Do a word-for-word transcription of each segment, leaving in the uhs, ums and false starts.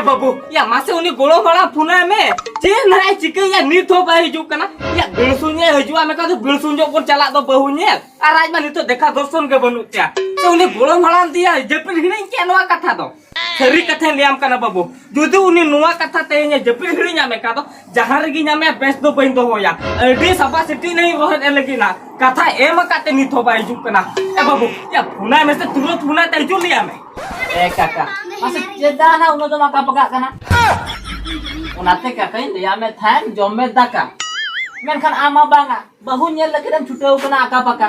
ᱵᱟᱹᱵᱩ, ᱭᱟ ᱢᱟᱥᱮ ᱩᱱᱤ ᱜᱚᱲᱚᱢ ᱦᱟᱲᱟᱢ ᱯᱷᱳᱱᱟᱭ ᱢᱮ᱾ ᱪᱮᱫ ᱱᱟᱦᱟᱜ ᱮ ᱪᱤᱠᱟᱹᱭᱟ, ᱱᱤᱛ ᱦᱚᱸ ᱵᱟᱭ ᱦᱤᱡᱩᱜ ᱠᱟᱱᱟ᱾ ᱭᱟ ᱵᱤᱞᱥᱩᱧ ᱮ ᱦᱤᱡᱩᱜᱼᱟ ᱢᱮᱱᱠᱷᱟᱱ ᱫᱚ ᱵᱤᱞᱥᱩᱧ ᱧᱚᱜ ᱵᱚᱱ ᱪᱟᱞᱟᱜ ᱫᱚ ᱵᱟᱹᱦᱩ ᱧᱮᱞ, ᱟᱨ ᱟᱡ ᱢᱟ ᱱᱤᱛᱚᱜ ᱫᱮᱠᱷᱟ ᱫᱚᱨᱥᱚᱱ ᱜᱮ ᱵᱟᱹᱱᱩᱜ ᱛᱟᱭᱟ᱾ ᱥᱮ ᱩᱱᱤ ᱜᱚᱲᱚᱢ ᱦᱟᱲᱟᱢ ᱫᱤᱭᱟ ᱡᱟᱹᱯᱤᱫ ᱦᱤᱲᱤᱧ ᱠᱮᱫ ᱱᱚᱣᱟ ᱠᱟᱛᱷᱟ ᱫᱚ᱾ ᱥᱟᱹᱨᱤ ᱠᱟᱛᱷᱟᱧ ᱞᱟᱹᱭᱟᱢ ᱠᱟᱱᱟ ᱵᱟᱹᱵᱩ, ᱡᱩᱫᱤ ᱩᱱᱤ ᱱᱚᱣᱟ ᱠᱟᱛᱷᱟ ᱛᱮᱦᱮᱧ ᱮ ᱡᱟᱹᱯᱤᱫ ᱦᱤᱲᱤᱧᱟ ᱢᱮᱱᱠᱷᱟᱱ ᱫᱚ ᱡᱟᱦᱟᱸ ᱨᱮᱜᱮ ᱧᱟᱢᱮᱭᱟ ᱵᱮᱥ ᱫᱚ ᱵᱟᱹᱧ ᱫᱚᱦᱚᱭᱟ᱾ ᱟᱹᱰᱤ ᱥᱟᱯᱷᱟ ᱥᱤᱴᱤ ᱱᱟᱹᱧ ᱨᱚᱦᱮᱫ ᱮ ᱞᱟᱹᱜᱤᱫ ᱱᱟ ᱠᱟᱛᱷᱟ ᱮᱢ ᱟᱠᱟᱫ ᱛᱮ ᱱᱤᱛ ᱦᱚᱸ ᱵᱟᱭ ᱦᱤᱡᱩᱜ ᱠᱟᱱᱟ᱾ ᱮ ᱵᱟᱹᱵᱩ, ᱭᱟ ᱯᱷᱳᱱᱟᱭ ᱢᱮᱥᱮ, ᱛᱩᱨᱟᱹᱛ ᱯᱷᱳᱱᱟᱭ ᱛᱮ ᱦᱤᱡᱩᱜ ᱞᱟᱹᱭᱟ ᱢᱮ᱾ ᱮ ᱠᱟᱠᱟ, ᱢᱟᱥᱮ ᱪᱮᱫᱟᱜ ᱱᱟ ᱩᱱᱟᱹᱜ ᱫᱚᱢ ᱟᱠᱟ ᱯᱟᱠᱟᱜ ᱠᱟᱱᱟ? ᱚᱱᱟᱛᱮ ᱠᱟᱠᱟᱧ ᱞᱟᱹᱭᱟᱢ ᱢᱮ ᱛᱟᱦᱮᱸᱱ, ᱡᱚᱢ ᱢᱮ ᱫᱟᱠᱟ, ᱢᱮᱱᱠᱷᱟᱱ ᱟᱢ ᱢᱟ ᱵᱟᱝᱟ, ᱵᱟᱹᱦᱩ ᱧᱮᱞ ᱞᱟᱹᱜᱤᱫ ᱮᱢ ᱪᱷᱩᱴᱟᱹᱣ ᱠᱟᱱᱟ ᱟᱠᱟ ᱯᱟᱠᱟ᱾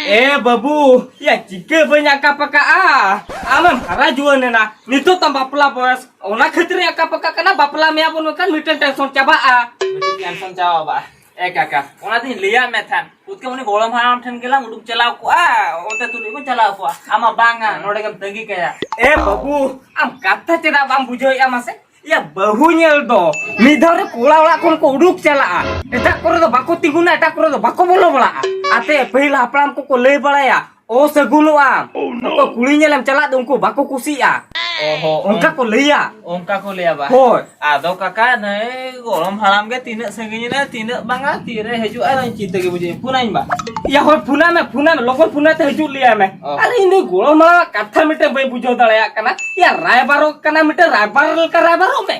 ᱮ ᱵᱟᱹᱵᱩ, ᱭᱟ ᱪᱤᱠᱟᱹ ᱵᱟᱹᱧ ᱟᱠᱟ ᱯᱟᱠᱟᱜᱼᱟ? ᱟᱢᱮᱢ ᱦᱟᱨᱟ ᱡᱩᱣᱟᱹᱱ ᱮᱱᱟ, ᱱᱤᱛᱚᱜ ᱛᱟᱢ ᱵᱟᱯᱞᱟ ᱵᱚᱭᱚᱥ, ᱚᱱᱟ ᱠᱷᱟᱹᱛᱤᱨ ᱟᱠᱟ ᱯᱟᱠᱟ ᱠᱟᱱᱟ᱾ ᱵᱟᱯᱞᱟ ᱢᱮᱭᱟ ᱵᱚᱱ ᱢᱮᱱᱠᱷᱟᱱ ᱢᱤᱫᱴᱮᱱ ᱴᱮᱱᱥᱚᱱ ᱪᱟᱵᱟᱜᱼᱟ᱾ ᱢᱤᱫᱴᱮᱱ ᱴᱮᱱᱥᱚᱱ ᱪᱟᱵᱟᱜᱼᱟ᱾ ᱮ ᱠᱟᱠᱟ, ᱚᱱᱟᱛᱤᱧ ᱞᱟᱹᱭᱟᱫ ᱢᱮ ᱛᱟᱦᱮᱸᱱ, ᱩᱛᱠᱮ ᱩᱱᱤ ᱜᱚᱲᱚᱢ ᱦᱟᱲᱟᱢ ᱴᱷᱮᱱ ᱜᱮᱞᱟᱝ ᱩᱰᱩᱠ ᱪᱟᱞᱟᱣ ᱠᱚᱜᱼᱟ, ᱚᱱᱛᱮ ᱛᱩᱞᱩᱡ ᱵᱚᱱ ᱪᱟᱞᱟᱣ ᱠᱚᱜᱼᱟ᱾ ᱟᱢ ᱢᱟ ᱵᱟᱝᱟ, ᱱᱚᱰᱮ ᱜᱮᱢ ᱛᱟᱺᱜᱤ ᱠᱟᱭᱟ᱾ ᱮ ᱵᱟᱹᱵᱩ, ᱟᱢ ᱠᱟᱛᱷᱟ ᱪᱮᱫᱟᱜ ᱵᱟᱢ ᱵᱩᱡᱷᱟᱹᱣᱮᱫᱼᱟ ᱢᱟᱥᱮ? ᱭᱟ ᱵᱟᱹᱦᱩ ᱧᱮᱞ ᱫᱚ ᱢᱤᱫ ᱫᱷᱟᱣ ᱨᱮ ᱠᱚᱲᱟ ᱚᱲᱟᱜ ᱠᱷᱚᱱ ᱠᱚ ᱩᱰᱩᱠ ᱪᱟᱞᱟᱜᱼᱟ, ᱮᱴᱟᱜ ᱠᱚᱨᱮ ᱫᱚ ᱵᱟᱠᱚ ᱛᱤᱸᱜᱩᱱᱟ, ᱮᱴᱟᱜ ᱠᱚᱨᱮ ᱫᱚ ᱵᱟᱠᱚ ᱵᱚᱞᱚ ᱵᱟᱲᱟᱜᱼᱟ᱾ ᱟᱛᱮ ᱯᱟᱹᱦᱤᱞ ᱦᱟᱯᱲᱟᱢ ᱠᱚᱠᱚ ᱞᱟᱹᱭ ᱵᱟᱲᱟᱭᱟ, ᱚᱥᱟᱹᱜᱩᱱᱚᱜᱼᱟ᱾ ᱩᱱᱠᱩ ᱠᱩᱲᱤ ᱧᱮᱞᱮᱢ ᱪᱟᱞᱟᱜ ᱫᱚ ᱩᱱᱠᱩ ᱵᱟᱠᱚ ᱠᱩᱥᱤᱜᱼᱟ᱾ ᱚᱦᱚ, ᱚᱱᱠᱟ ᱠᱚ ᱞᱟᱹᱭᱟ᱾ ᱚᱱᱠᱟ ᱠᱚ ᱞᱟᱹᱭᱟ ᱵᱟ? ᱦᱳᱭ᱾ ᱟᱫᱚ ᱠᱟᱠᱟ, ᱱᱟᱹᱭ ᱜᱚᱲᱚᱢ ᱦᱟᱲᱟᱢ ᱜᱮ ᱛᱤᱱᱟᱹᱜ ᱥᱟᱺᱜᱤᱧ ᱮᱱᱟ, ᱛᱤᱱᱟᱹᱜ ᱵᱟᱝᱟ, ᱛᱤᱨᱮ ᱦᱤᱡᱩᱜᱼᱟ, ᱚᱱᱟ ᱪᱤᱱᱛᱟᱹ ᱜᱮ ᱵᱩᱡᱷᱟᱹᱣ᱾ ᱯᱷᱳᱱᱟᱹᱧ ᱵᱟ? ᱭᱟ ᱦᱳᱭ, ᱯᱷᱳᱱᱟᱭ ᱢᱮ, ᱯᱷᱳᱱᱟᱭ ᱢᱮ, ᱞᱚᱜᱚᱱ ᱯᱷᱳᱱᱟᱭ ᱛᱮ ᱦᱤᱡᱩᱜ ᱞᱟᱹᱭᱟᱭ ᱢᱮ᱾ ᱚ᱾ ᱟᱨ ᱤᱧ ᱫᱚ ᱜᱚᱲᱚᱢ ᱦᱟᱲᱟᱢᱟᱜ ᱠᱟᱛᱷᱟ ᱢᱤᱫᱴᱮᱱ ᱵᱟᱹᱧ ᱵᱩᱡᱷᱟᱹᱣ ᱫᱟᱲᱮᱭᱟᱜ ᱠᱟᱱᱟ᱾ ᱭᱟ ᱨᱟᱭᱵᱟᱨᱚᱜ ᱠᱟᱱᱟ, ᱢᱤᱫᱴᱮᱱ ᱨᱟᱭᱵᱟᱨ ᱞᱮᱠᱟ ᱨᱟᱭᱵᱟᱨᱚᱜ ᱢᱮ᱾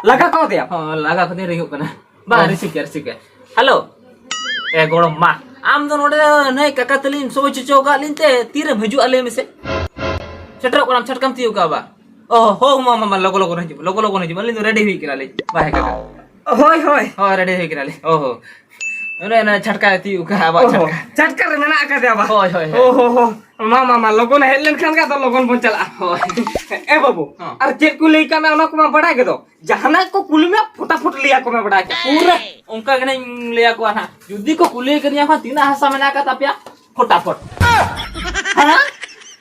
ᱞᱟᱜᱟ ᱠᱟᱣᱫᱮᱭᱟ? ᱦᱚᱸ, ᱞᱟᱜᱟ ᱠᱟᱛᱮ ᱨᱤᱝᱚᱜ ᱠᱟᱱᱟ᱾ ᱵᱟᱝ, ᱦᱚᱸ᱾ ᱨᱤᱥᱤᱵᱷ ᱠᱮᱭᱟ, ᱨᱤᱥᱤᱵᱷ ᱠᱮᱭᱟ᱾ ᱦᱮᱞᱳ᱾ ᱮ ᱜᱚᱲᱚᱢ ᱢᱟ, ᱟᱢ ᱫᱚ ᱱᱚᱰᱮ ᱱᱟᱹᱭ ᱠᱟᱠᱟ ᱛᱟᱹᱞᱤᱧ ᱥᱚᱢᱚᱭ ᱪᱚᱪᱚ ᱟᱠᱟᱫ ᱞᱤᱧ ᱛᱮ, ᱛᱤᱨᱮᱢ ᱦᱤᱡᱩᱜᱼᱟ ᱞᱟᱹᱭ ᱢᱮᱥᱮ? ᱥᱮᱴᱮᱨᱚᱜ ᱠᱟᱱᱟᱢ, ᱪᱷᱟᱴᱠᱟᱢ ᱛᱤᱭᱳᱜ ᱠᱟᱜᱼᱟ ᱵᱟ? ᱚ, ᱦᱳ, ᱢᱟ, ᱢᱟ, ᱢᱟ, ᱞᱚᱜᱚ ᱞᱚᱜᱚᱱ ᱦᱤᱡᱩᱜ, ᱞᱚᱜᱚ ᱞᱚᱜᱚᱱ ᱦᱤᱡᱩᱜ, ᱟᱹᱞᱤᱧ ᱫᱚ ᱨᱮᱰᱤ ᱦᱩᱭ ᱠᱟᱱᱟᱞᱤᱧ᱾ ᱵᱟ, ᱦᱮᱸ ᱠᱟᱠᱟ᱾ ᱦᱳᱭ, ᱦᱳᱭ᱾ ᱦᱳᱭ, ᱨᱮᱰᱤ ᱦᱩᱭ ᱠᱟᱱᱟᱞᱤᱧ᱾ ᱚ ᱦᱚ᱾ ᱚᱱᱮ ᱚᱱᱟ ᱪᱷᱟᱴᱠᱟ ᱛᱤᱭᱳᱜ ᱠᱟᱜᱼᱟ, ᱟᱵᱚᱣᱟᱜ ᱚ ᱦᱚ᱾ ᱪᱷᱟᱴᱠᱟ᱾ ᱪᱷᱟᱴᱠᱟ ᱨᱮ ᱢᱮᱱᱟᱜ ᱟᱠᱟᱫᱮᱭᱟ ᱵᱟ? ᱦᱳᱭ, ᱦᱳᱭ, ᱦᱳᱭ᱾ ᱚ ᱦᱚ, ᱦᱚ᱾ ᱢᱟ, ᱢᱟ, ᱢᱟ, ᱞᱚᱜᱚᱱ ᱦᱮᱡ ᱞᱮᱱᱠᱷᱟᱱ ᱜᱮ ᱟᱫᱚ ᱞᱚᱜᱚᱱ ᱵᱚᱱ ᱪᱟᱞᱟᱜᱼᱟ᱾ ᱦᱳᱭ᱾ ᱮ ᱵᱟᱹᱵᱩ, ᱦᱚᱸ᱾ ᱟᱨ ᱪᱮᱫ ᱠᱚ ᱞᱟᱹᱭ ᱠᱟᱜ ᱢᱮ ᱚᱱᱟ ᱠᱚᱢᱟ ᱵᱟᱲᱟᱭ ᱜᱮᱫᱚ᱾ ᱡᱟᱦᱟᱱᱟᱜ ᱠᱚ ᱠᱩᱞᱤ ᱢᱮᱭᱟ, ᱯᱷᱚᱴᱟᱯᱷᱚᱴ ᱞᱟᱹᱭ ᱟᱠᱚ ᱢᱮ, ᱵᱟᱰᱟᱭ ᱠᱟᱜ᱾ ᱯᱩᱨᱟᱹ ᱚᱱᱠᱟ ᱜᱮ ᱱᱟᱧ ᱞᱟᱹᱭ ᱟᱠᱚᱣᱟ ᱱᱟᱦᱟᱜ᱾ ᱡᱩᱫᱤ ᱠᱚ ᱠᱩᱞᱤ ᱠᱟᱫᱤᱧᱟ ᱠᱷᱟᱱ, "ᱛᱤᱱᱟᱹᱜ ᱦᱟᱥᱟ ᱢᱮᱱᱟᱜ ᱟᱠᱟᱫ ᱛᱟᱯᱮᱭᱟ?" ᱯᱷᱚᱴᱟᱯᱷᱚᱴ᱾ ᱦᱮᱸ?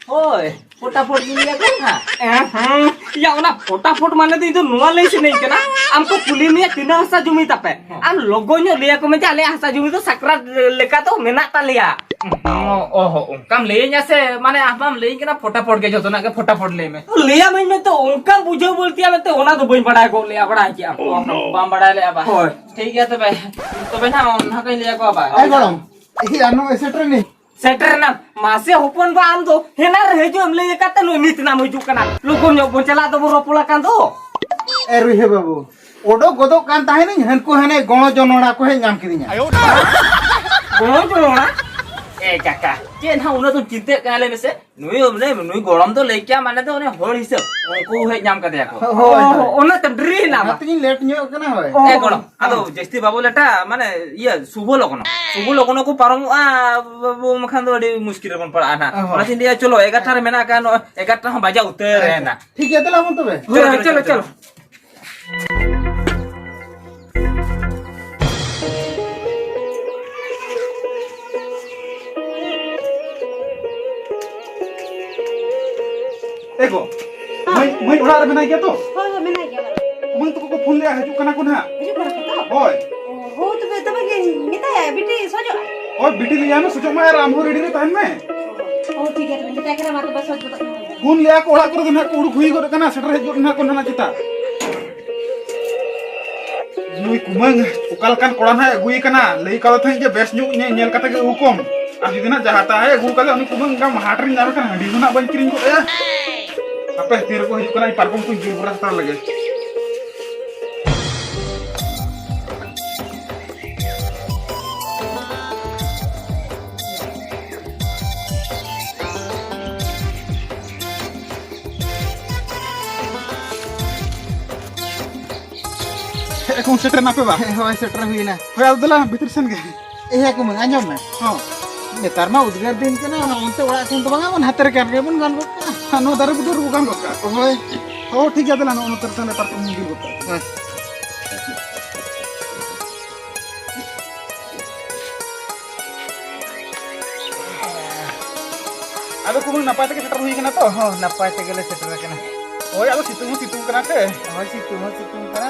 ᱦᱳᱭ᱾ ᱯᱷᱚᱴᱟᱯᱷᱚᱴ ᱜᱮ ᱞᱟᱹᱭᱟ ᱠᱚ ᱦᱟᱸᱜ᱾ ᱮᱸ, ᱦᱮᱸ᱾ ᱭᱟ, ᱚᱱᱟ ᱯᱷᱚᱴᱟᱯᱷᱚᱴ ᱢᱟᱱᱮ ᱫᱚ ᱤᱧ ᱫᱚ ᱱᱚᱣᱟ ᱞᱟᱹᱭ ᱥᱟᱱᱟᱧ ᱠᱟᱱᱟ, ᱟᱢ ᱠᱚ ᱠᱩᱞᱤ ᱢᱮᱭᱟ ᱛᱤᱱᱟᱹᱜ ᱦᱟᱥᱟ ᱡᱩᱢᱤ ᱛᱟᱯᱮ? ᱦᱮᱸ᱾ ᱟᱢ ᱞᱚᱜᱚᱱ ᱧᱚᱜ ᱞᱟᱹᱭ ᱟᱠᱚ ᱢᱮ ᱡᱮ ᱟᱞᱮᱭᱟᱜ ᱦᱟᱥᱟ ᱡᱩᱢᱤ ᱫᱚ ᱥᱟᱠᱨᱟᱛ ᱞᱮᱠᱟ ᱫᱚ ᱢᱮᱱᱟᱜ ᱛᱟᱞᱮᱭᱟ᱾ ᱚ, ᱚ, ᱚᱱᱠᱟᱢ ᱞᱟᱹᱭᱟᱹᱧᱟ ᱥᱮ, ᱢᱟᱱᱮ ᱟᱢ ᱢᱟᱢ ᱞᱟᱹᱭᱟᱹᱧ ᱠᱟᱱᱟ ᱯᱷᱚᱴᱟᱯᱷᱚᱴ ᱜᱮ ᱡᱚᱛᱚᱱᱟᱜ ᱜᱮ ᱯᱷᱚᱴᱟᱯᱷᱚᱴ ᱞᱟᱹᱭ ᱢᱮ᱾ ᱞᱟᱹᱭᱟᱢᱟᱹᱧ ᱢᱮᱱᱛᱮ ᱚᱱᱠᱟᱢ ᱵᱩᱡᱷᱟᱹᱣ ᱵᱟᱹᱲᱛᱤᱭᱟ ᱢᱮᱱᱛᱮ ᱚᱱᱟ ᱫᱚ ᱵᱟᱹᱧ ᱵᱟᱲᱟᱭ ᱜᱚᱫ ᱞᱮᱭᱟ, ᱵᱟᱲᱟᱭ ᱠᱮᱜᱼᱟᱢ᱾ ᱚ, ᱵᱟᱢ ᱵᱟᱲᱟᱭ ᱞᱮᱜᱼᱟ ᱵᱟ? ᱦᱳᱭ᱾ ᱴᱷᱤᱠ ᱜᱮᱭᱟ ᱛᱚᱵᱮ, ᱛᱚᱵᱮ ᱱᱟᱦᱟᱜ ᱚᱱᱟ ᱠᱚᱧ ᱞᱟᱹᱭ ᱟᱠᱚᱣᱟ ᱵᱟ᱾ ᱮᱭ ᱜᱚᱲᱚᱢ, ᱤᱭᱟᱹ, ᱟᱨ ᱱᱚᱜᱼᱚᱭ ᱥᱮᱴᱮᱨ ᱮᱱᱟᱹᱧ᱾ ᱥᱮᱴᱮᱨ ᱮᱱᱟᱢ? ᱢᱟᱥᱮ ᱦᱚᱯᱚᱱ ᱵᱟ, ᱟᱢ ᱫᱚ ᱦᱮᱱᱟ ᱨᱮ ᱦᱤᱡᱩᱜ ᱮᱢ ᱞᱟᱹᱭ ᱟᱠᱟᱫ ᱛᱮ ᱱᱩᱭ ᱱᱤᱛ ᱱᱟᱢ ᱦᱤᱡᱩᱜ ᱠᱟᱱᱟ᱾ ᱞᱚᱜᱚᱱ ᱧᱚᱜ ᱵᱚᱱ ᱪᱟᱞᱟᱜ ᱫᱚᱵᱚᱱ ᱨᱚᱯᱚᱲ ᱟᱠᱟᱱ ᱫᱚ᱾ ᱮ ᱨᱩᱭᱦᱟᱹ ᱵᱟᱹᱵᱩ, ᱚᱰᱚᱠ ᱜᱚᱫᱚᱜ ᱠᱟᱱ ᱛᱟᱦᱮᱱᱤᱧ, ᱦᱟᱹᱱᱠᱩ ᱦᱟᱱᱮ ᱜᱚᱲᱚ ᱡᱚᱱᱚᱲᱟ ᱠᱚ ᱦᱮᱡ ᱧᱟᱢ ᱠᱤᱫᱤᱧᱟ᱾ ᱜᱚᱲᱚ ᱡᱚᱱᱚᱲᱟ? ᱮ ᱠᱟᱠᱟ, ᱪᱮᱫ ᱱᱟᱦᱟᱜ ᱩᱱᱟᱹᱜ ᱫᱚᱢ ᱪᱤᱱᱛᱟᱹᱜ ᱠᱟᱱᱟ ᱞᱟᱹᱭ ᱢᱮᱥᱮ? ᱱᱩᱭ, ᱱᱩᱭ, ᱱᱩᱭ ᱜᱚᱲᱚᱢ ᱫᱚ ᱞᱟᱹᱭ ᱠᱮᱭᱟ ᱢᱟᱱᱮ ᱫᱚ ᱩᱱᱤ ᱦᱚᱲ ᱦᱤᱥᱟᱹᱵ ᱩᱱᱠᱩ ᱦᱮᱡ ᱧᱟᱢ ᱠᱟᱫᱮᱭᱟ ᱠᱚ᱾ ᱦᱳᱭ, ᱦᱳᱭ᱾ ᱚ, ᱚᱱᱟᱛᱮᱢ ᱰᱮᱨᱤ ᱮᱱᱟ ᱵᱟ? ᱚᱱᱟᱛᱮᱧ ᱞᱮᱴ ᱧᱚᱜ ᱠᱟᱱᱟ, ᱦᱳᱭ᱾ ᱚ, ᱮ ᱜᱚᱲᱚᱢ, ᱟᱫᱚ ᱡᱟᱹᱥᱛᱤ ᱵᱟᱵᱚ ᱞᱮᱴᱟ, ᱢᱟᱱᱮ ᱤᱭᱟᱹ ᱥᱩᱵᱷᱚ ᱞᱚᱜᱱᱚ, ᱥᱩᱵᱷᱚ ᱞᱚᱜᱱᱚ ᱠᱚ ᱯᱟᱨᱚᱢᱚᱜᱼᱟ, ᱵᱟᱠᱷᱟᱱ ᱫᱚ ᱟᱹᱰᱤ ᱢᱩᱥᱠᱤᱞ ᱨᱮᱵᱚᱱ ᱯᱟᱲᱟᱜᱼᱟ ᱱᱟᱦᱟᱜ᱾ ᱦᱳᱭ᱾ ᱚᱱᱟᱛᱮᱧ ᱞᱟᱹᱭᱟ ᱪᱚᱞᱚ ᱮᱜᱟᱨᱚᱴᱟ ᱨᱮ ᱢᱮᱱᱟᱜ ᱟᱠᱟᱫ, ᱱᱚᱜᱼᱚᱭ ᱮᱜᱟᱨᱚᱴᱟ ᱦᱚᱸ ᱵᱟᱡᱟᱣ ᱩᱛᱟᱹᱨ ᱮᱱᱟ᱾ ᱴᱷᱤᱠ ᱜᱮᱭᱟ, ᱛᱟᱦᱞᱮ ᱟᱢ ᱛᱚᱵᱮ᱾ ᱦᱳᱭ, ᱪᱚᱞᱚ, ᱪᱚᱞᱚ, ᱪᱚᱞᱚ, ᱪᱚᱞᱚ᱾ ᱪᱚᱞᱚ᱾ ᱮ ᱜᱚ, ᱢᱟᱹᱭ, ᱢᱟᱹᱭ ᱚᱲᱟᱜ ᱨᱮ ᱢᱮᱱᱟᱭ ᱜᱮᱭᱟ ᱛᱚ? ᱦᱳᱭ, ᱦᱳᱭ, ᱢᱮᱱᱟᱭ ᱜᱮᱭᱟ ᱚᱲᱟᱜ ᱨᱮ᱾ ᱠᱩᱢᱟᱹᱝ ᱛᱟᱠᱚ ᱠᱚ ᱯᱷᱳᱱ ᱞᱮᱜᱼᱟ, ᱦᱤᱡᱩᱜ ᱠᱟᱱᱟ ᱠᱚ ᱱᱟᱦᱟᱜ᱾ ᱦᱤᱡᱩᱜ ᱠᱟᱱᱟ ᱠᱚ ᱛᱚ? ᱦᱳᱭ᱾ ᱚ, ᱦᱳ, ᱛᱚᱵᱮ, ᱛᱚᱵᱮ ᱜᱤᱧ ᱢᱮᱛᱟᱭᱟ, ᱵᱤᱴᱤ ᱥᱚᱡᱚᱜ ᱟᱭ᱾ ᱦᱳᱭ, ᱵᱤᱴᱤ ᱞᱟᱹᱭᱟᱭ ᱢᱮ, ᱥᱚᱡᱚᱜ ᱢᱟᱭ ᱟᱨ ᱟᱢ ᱦᱚᱸ ᱨᱮᱰᱤ ᱨᱮ ᱛᱟᱦᱮᱱ ᱢᱮ᱾ ᱚ, ᱴᱷᱤᱠ ᱜᱮᱭᱟ, ᱛᱚᱵᱮ ᱢᱮᱛᱟᱭ ᱠᱟᱱᱟ, ᱢᱟ ᱛᱚᱵᱮ ᱥᱚᱡᱽ ᱜᱚᱫᱚᱜ ᱢᱮ᱾ ᱯᱷᱳᱱ ᱞᱮᱜᱼᱟ ᱠᱚ, ᱚᱲᱟᱜ ᱠᱚᱨᱮ ᱫᱚ ᱱᱟᱦᱟᱜ ᱠᱚ ᱩᱰᱩᱠ ᱦᱩᱭ ᱜᱚᱫ ᱠᱟᱱᱟ, ᱥᱮᱴᱮᱨ ᱦᱮᱡ ᱜᱚᱫ ᱱᱟᱦᱟᱜ ᱠᱚ ᱱᱟᱦᱟᱜ ᱪᱮᱛᱟ᱾ ᱱᱩᱭ ᱠᱩᱢᱟᱹᱝ ᱚᱠᱟ ᱞᱮᱠᱟᱱ ᱠᱚᱲᱟ ᱱᱟᱦᱟᱜ ᱟᱹᱜᱩᱭᱮ ᱠᱟᱱᱟ, ᱞᱟᱹᱭ ᱠᱟᱣᱫᱮ ᱛᱟᱦᱮᱸᱫ ᱡᱮ ᱵᱮᱥ ᱧᱚᱜ ᱧᱮ-, ᱧᱮᱞ ᱠᱟᱛᱮ ᱜᱮ ᱟᱹᱜᱩ ᱠᱚᱢ᱾ ᱟᱨ ᱡᱩᱫᱤ ᱱᱟᱦᱟᱜ ᱡᱟᱦᱟᱸ ᱛᱟᱦᱟᱸᱭ ᱟᱹᱜᱩ ᱠᱟᱫᱮ, ᱩᱱᱤ ᱠᱩᱢᱟᱹᱝ ᱚᱱᱠᱟ ᱦᱟᱴ ᱨᱤᱧ ᱧᱟᱢᱮ ᱠᱷᱟᱱ ᱦᱟᱺᱰᱤ ᱦᱚᱸ ᱱᱟᱦᱟᱜ ᱵᱟᱹᱧ ᱠᱤᱨᱤᱧ ᱜᱚᱫ ᱟᱭᱟ᱾ ᱦᱟᱯᱮ ᱛᱤ ᱨᱮᱠᱚ ᱦᱤᱡᱩᱜ ᱠᱟᱱᱟ, ᱯᱟᱨᱠᱚᱢ ᱠᱚᱧ ᱡᱩᱞ ᱵᱚᱨᱟ ᱦᱟᱛᱟᱲ ᱞᱮᱜᱮ᱾ ᱮᱠᱷᱚᱱ ᱥᱮᱴᱮᱨ ᱮᱱᱟ ᱯᱮ ᱵᱟ? ᱦᱮᱸ, ᱦᱳᱭ, ᱥᱮᱴᱮᱨ ᱦᱩᱭᱱᱟ᱾ ᱦᱳᱭ, ᱟᱫᱚ ᱫᱮᱞᱟ ᱵᱷᱤᱛᱤᱨ ᱥᱮᱱ ᱜᱮ᱾ ᱮ ᱦᱮᱸ ᱠᱩᱢᱟᱹᱝ, ᱟᱸᱡᱚᱢ ᱢᱮ᱾ ᱦᱚᱸ᱾ ᱱᱮᱛᱟᱨ ᱢᱟ ᱩᱫᱽᱜᱟᱹᱨ ᱫᱤᱱ ᱠᱟᱱᱟ, ᱚᱱᱟ ᱚᱱᱛᱮ ᱚᱲᱟᱜ ᱥᱮᱱ ᱫᱚ ᱵᱟᱝᱟ, ᱚᱱᱟ ᱦᱟᱛᱮ ᱨᱮ ᱜᱟᱱ ᱜᱮᱵᱚᱱ ᱜᱟᱱ ᱜᱚᱫ ᱠᱟᱜᱼᱟ᱾ ᱦᱮᱸ, ᱱᱚᱣᱟ ᱫᱟᱨᱮ ᱵᱩᱴᱟᱹ ᱨᱮᱵᱚ ᱜᱟᱱ ᱜᱚᱫ ᱠᱟᱜᱼᱟ᱾ ᱦᱳᱭ᱾ ᱦᱳᱭ, ᱴᱷᱤᱠ ᱜᱮᱭᱟ, ᱫᱮᱞᱟ ᱱᱚᱜᱼᱚ ᱱᱚᱛᱮ ᱨᱮ ᱛᱟᱦᱞᱮ ᱯᱟᱨᱠᱚᱢ ᱵᱚᱱ ᱵᱤᱞ ᱜᱚᱫ ᱠᱟᱜᱼᱟ᱾ ᱦᱳᱭ᱾ ᱟᱫᱚ ᱠᱩᱢᱟᱹᱝ, ᱱᱟᱯᱟᱭ ᱛᱮᱜᱮ ᱥᱮᱴᱮᱨ ᱦᱩᱭ ᱠᱟᱱᱟ ᱛᱚ? ᱦᱚᱸ, ᱱᱟᱯᱟᱭ ᱛᱮᱜᱮ ᱞᱮ ᱥᱮᱴᱮᱨ ᱟᱠᱟᱱᱟ᱾ ᱦᱳᱭ, ᱟᱫᱚ ᱥᱤᱛᱩᱝ ᱦᱚᱸ ᱥᱤᱛᱩᱝ ᱠᱟᱱᱟ ᱥᱮ᱾ ᱦᱳᱭ, ᱥᱤᱛᱩᱝ ᱦᱚᱸ ᱥᱤᱛᱩᱝ ᱠᱟᱱᱟ᱾